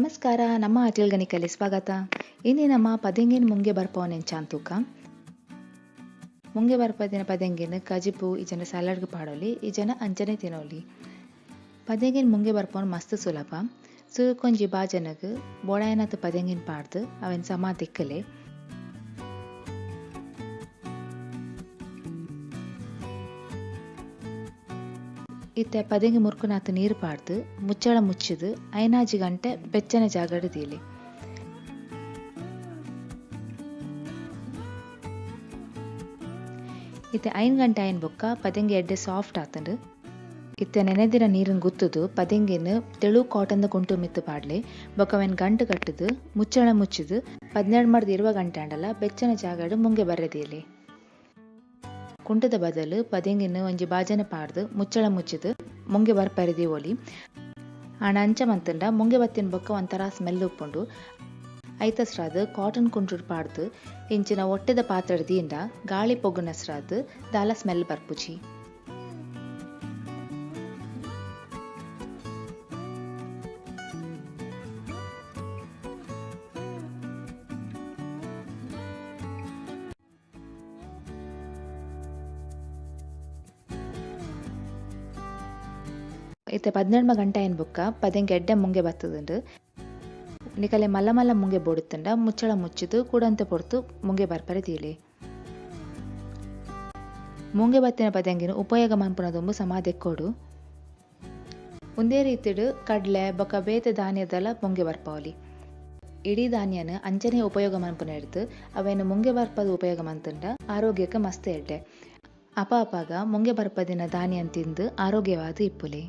ನಮಸ್ಕಾರ, ನಮ್ಮ ಅಟಿಲ್ಗನಿಕಲ್ಲಿ ಸ್ವಾಗತ. ಇನಿ ನಮ್ಮ ಪದೆಂಗಿನ ಮುಂಗೆ ಬರ್ಪವನೆಂಚ ತೂಕ. ಮುಂಗೆ ಬರ್ಪದಿನ ಪದೆಂಗಿನ ಕಜಿಪು ಇಜನ ಸಲಾಡ್ಗ್ ಪಾಡೊಲಿ, ಇಜನ ಅಂಚನೆ ತಿನೊಲಿ. ಪದೆಂಗಿನ ಮುಂಗೆ ಬರ್ಪವನ್ ಮಸ್ತ್ ಸುಲಭ. ಸುರುಕೊಂಜಿ ಬಾಜನಗ್ ಬೋಡಾಯನತ್ ಪದೆಂಗಿನ ಪಾಡ್ದು ಅವೆನ್ ಸಮ ತಿಕ್ಕಲೆ. ಇತ್ತೆ ಪದೆಂಗಿ ಮುರ್ಕುನಾತ್ ನೀರು ಪಾಡ್ದು ಮುಚ್ಚಳ ಮುಚ್ಚಿದು 5 ಗಂಟೆ ಬೆಚ್ಚನೆ ಜಾಗಡ್ ದೀಲೆ. ಇತ್ತೆ 5 ಗಂಟೆ ಆಯಿನ ಬೊಕ್ಕ ಪದೆಂಗಿ ಎಡ್ಡೆ ಸಾಫ್ಟ್ ಆತುಂಡು. ಇತ್ತೆ ನೆನೆದಿನ ನೀರುನ್ ಗುತ್ತುದು ಪದೆಂಗಿನ್ ತೆಳು ಕಾಟನ್ ದ ಕುಂಟು ಮಿತ್ತ್ ಪಾಡ್ಲೆ. ಬೊಕ್ಕ ಅವೆನ್ ಗಂಟು ಕಟ್ಟುದು ಮುಚ್ಚಳ ಮುಚ್ಚಿದು 12 ಮರ್ದ್ 20 ಗಂಟೆ ಆಂಡಲ ಬೆಚ್ಚನೆ ಜಾಗಡ್ ಮುಂಗೆ ಬರ್ರೆ ದೀಲೆ. ಕುಂಟುದ ಬದಲು ಪದೆಂಗಿನ್ ಒಂಜಿ ಬಾಜನ ಪಾಡ್ದು ಮುಚ್ಚಳ ಮುಚ್ಚಿದು ಮುಂಗೆ ಬರ್ಪರೆ ದೀವೊಲಿ. ಆಂಡ ಅಂಚ ಮಂತುಂಡ ಮುಂಗೆ ಬತ್ತಿನ ಬೊಕ್ಕ ಒಂಥರ ಸ್ಮೆಲ್ ಉಪ್ಪುಂಡು. ಐತಸ್ರಾದ್ ಕಾಟನ್ ಕುಂಟುಡ್ ಪಾಡ್ದು ಇಂಚಿನ ಒಟ್ಟೆದ ಪಾತ್ರೆಡ್ ದೀಂಡ ಗಾಳಿ ಪೊಗ್ಗುನಸ್ರಾದ್ ದಾಲ ಸ್ಮೆಲ್ ಬರ್ಪುಜಿ. ಇತ್ತೆ 12 ಗಂಟೆ ಆಯಿನ ಬೊಕ್ಕ ಪದೆಂಗಿ ಎಡ್ಡೆ ಮುಂಗೆ ಬತ್ತುದುಂಡು. ನಿಕಲೆ ಮಲ್ಲ ಮಲ್ಲ ಮುಂಗೆ ಬೋಡುತ್ತುಂಡ ಮುಚ್ಚಳ ಮುಚ್ಚಿದು ಕೂಡಂತೆ ಪೊರ್ತು ಮುಂಗೆ ಬರ್ಪರೆ ದೀಲೆ. ಮುಂಗೆ ಬತ್ತಿನ ಪದೆಂಗಿನ ಉಪಯೋಗ ಮನ್ಪುನ ದುಂಬು ಸಮ ದೆಕ್ಕೊಡು. ಉಂದೇ ರೀತಿಡ್ ಕಡ್ಲೆ ಬೊಕ್ಕ ಬೇತೆ ಧಾನ್ಯದಲ ಮುಂಗೆ ಬರ್ಪವೊಲಿ. ಇಡೀ ಧಾನ್ಯನ್ ಅಂಚನೆ ಉಪಯೋಗ ಮನ್ಪುನೆಡ್ದ್ ಅವೆನ್ ಮುಂಗೆ ಬರ್ಪದ ಉಪಯೋಗ ಮಂತುಂಡ ಆರೋಗ್ಯಕ್ಕೆ ಮಸ್ತ್ ಎಡ್ಡೆ. ಅಪ ಅಪಗ ಮುಂಗೆ ಬರ್ಪದಿನ ಧಾನ್ಯನ್ ತಿಂದು ಆರೋಗ್ಯವಾದ್ ಇಪ್ಪುಲೆ.